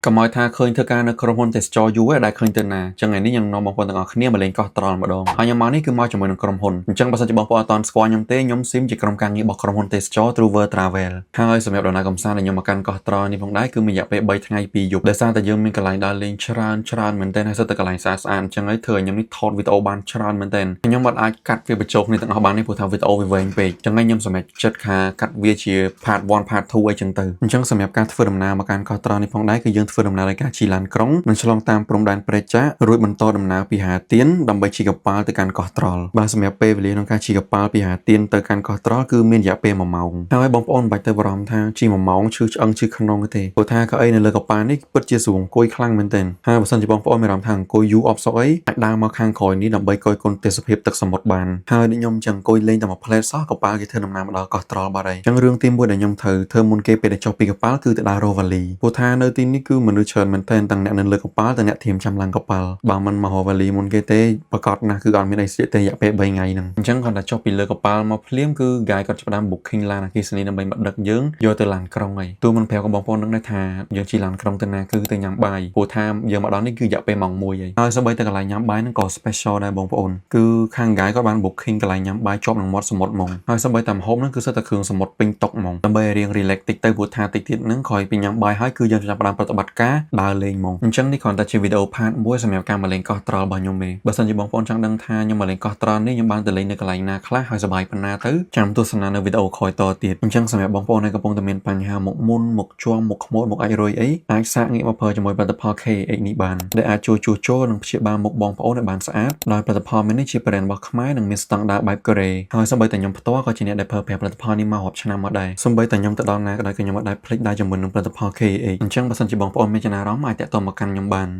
កុំឲ្យថាឃើញធ្វើការនៅក្រុមហ៊ុនទេសចរយូរឯដែលឃើញទៅណាចឹងថ្ងៃនេះខ្ញុំនាំបងប្អូនទាំងអស់គ្នាមកលេងកោះត្រល់ម្ដងហើយខ្ញុំមកនេះគឺមកជាមួយនឹងក្រុមហ៊ុនអញ្ចឹងបើសិនជាបងប្អូនអត់ទាន់ស្គាល់ខ្ញុំទេខ្ញុំស៊ីមជាក្រុមការងាររបស់ក្រុមហ៊ុនទេសចរ Truver Travel ហើយសម្រាប់ដំណើរកម្សាន្តដែលខ្ញុំមកកាន់កោះត្រល់នេះផងដែរគឺមានរយៈពេល3ថ្ងៃ2យប់ដោយសារតែយើងមានកន្លែងដើរលេងច្រើនច្រើនមែនទែនហើយសុទ្ធតែកន្លែងស្អាតស្អាតអញ្ចឹងហើយធ្វើឲ្យខ្ញុំនេះថតវីដេអូបានច្រើនមែនទែនខ្ញុំអត់អាចកាត់វាបញ្ចូលគ្នាទាំងអស់បានទេព្រោះថាវីដេអូវាវែងពេកអញ្ចឹងហើយខ្ញុំសម្រេចចិត្តថាកាត់វាជា part 1 part 2អីចឹងទៅអញ្ចឹងសម្រាប់ការធ្វើដំណើរមកកាន់កោះត្រល់នេះផងដែរគឺយើងធ្វើដំណើរដោយការជិះឡានក្រុងនិងឆ្លងតាមព្រំដែនព្រែកចាករួចបន្តដំណើរពីហាទៀនដើម្បីជិះកប៉ាល់ទៅកាន់កោះត្រល់បាទសម្រាប់ពេលវេលាក្នុងការជិះកប៉ាល់ពីហាទៀនទៅកាន់កោះត្រល់គឺមានរយៈពេល1ម៉ោងហើយបងប្អូនមិនបាច់ទៅបារម្ភថាជិះ1ម៉ោងឈឺឆ្អឹងឈឺខ្នងទេព្រោះថាកៅអីនៅលើកប៉ាល់នេះពិតជាស្រួលអង្គុយខ្លាំងមែនទែនហើយបើសិនជាបងប្អូនមានអារម្មណ៍ថាអង្គុយយូរអផ្សុកអីអាចដើរមកខាងក្រោយនេះដើម្បីកយគន់ទេសភាពទឹកសមុទ្របានហើយដូចខ្ញុំចឹងអង្គុយលេងតែមួយភ្លែតសោះកប៉ាល់គេធ្វើដំណើរមកដល់កោះត្រល់បាត់ហើយចឹងរឿងទីមួយដែលខ្ញុំត្រូវធ្វើមុនគេពេលដែលចុះពីកប៉ាល់គឺទៅដើររកវ៉ាលីព្រោះថានៅទីនេះគឺមនុស្សច្រើនមែនទែនទាំងអ្នកនៅលើកប៉ាល់ទាំងអ្នកធៀមចាំឡើងកប៉ាល់បើមិនមករកវ៉ាលីមុនគេទេប្រកាសណាស់គឺអត់មានអីស្ទាក់ទេរយៈពេល3ថ្ងៃហ្នឹងអញ្ចឹងគាត់តែចុះពីលើកប៉ាល់មកភ្លាមគឺ guide គាត់ចាប់ផ្ដើម booking ឡានអគ្គិសនីដើម្បីមកដឹកយើងយកទៅឡានក្រុងហើយទូមិនប្រាប់ក៏បងប្អូននឹងដែរថាយើងជិះឡានក្រុងទៅណាគឺទៅញ៉ាំបាយព្រោះថាយើងមកដល់នេះគឺរយៈពេលម៉ោង1ហើយហើយសូម្បីតែកន្លែងញ៉ាំបាយហ្នឹងក៏ special ដែរបងប្អូនគឺខាង guide គាត់បាន booking កន្លែងញ៉ាំបាយជាប់នឹងមាត់សមុទ្រហ្មងហើយសូម្បីតែម្ហូបហ្នឹងគឺសុទ្ធតែគ្រឿងសមុទ្រពេញតុហ្មងដើម្បីឲ្យរៀង relax តិចទៅព្រោះថាតិចទៀតហ្នឹងក្រោយពីញ៉ាំបាយហើយគឺយើងចាប់ផ្ដើមប្រតិបត្តិការដើរលេងហ្មងអញ្ចឹងនេះគ្រាន់តែជាវីដេអូ part មួយសម្រាប់ការមកលេងកោះត្រល់របស់ខ្ញុំទេបើសិនជាបងប្អូនចង់ដឹងថាខ្ញុំមកលេងកោះត្រល់នេះខ្ញុំបានទៅលេងនៅកន្លែងណាខ្លះហើយសប្បាយប៉ុណ្ណាទៅចាំទស្សនានៅវីដេអូក្រោយតទៀតអញ្ចឹងសម្រាប់បងប្អូនដែលកំពុងតែមានបញ្ហាមុខមុនមុខជាំមុខខ្មោចមុខអាចរុយអីអាចសាកងាកមកប្រើជាមួយផលិតផល KH នេះបានដែលអាចជួយជួសជុលនិងព្យាបាលមុខបងប្អូនឲ្យបានស្អាតដោយផលិតផលមួយនេះជា brand របស់ខ្មែរនិងមានស្តង់ដារបែបកូរ៉េហើយសូម្បីតែខ្ញុំផ្ទាល់ក៏ជាអ្នកដែលប្រើប្រាស់ផលិតផលនេះមករាប់ឆ្នាំមកដែរសូម្បីតែខ្ញុំទៅដល់ណាក៏ដោយក៏ខ្ញុំអត់ដែលភ្លេចដែរជាមួយនឹងផលិតផល KH អញ្ចឹងបើសិនជាបងប្អូនមានចំណារអារម្មណ៍អាចទាក់ទងមកកាន់ខ្ញុំបាន។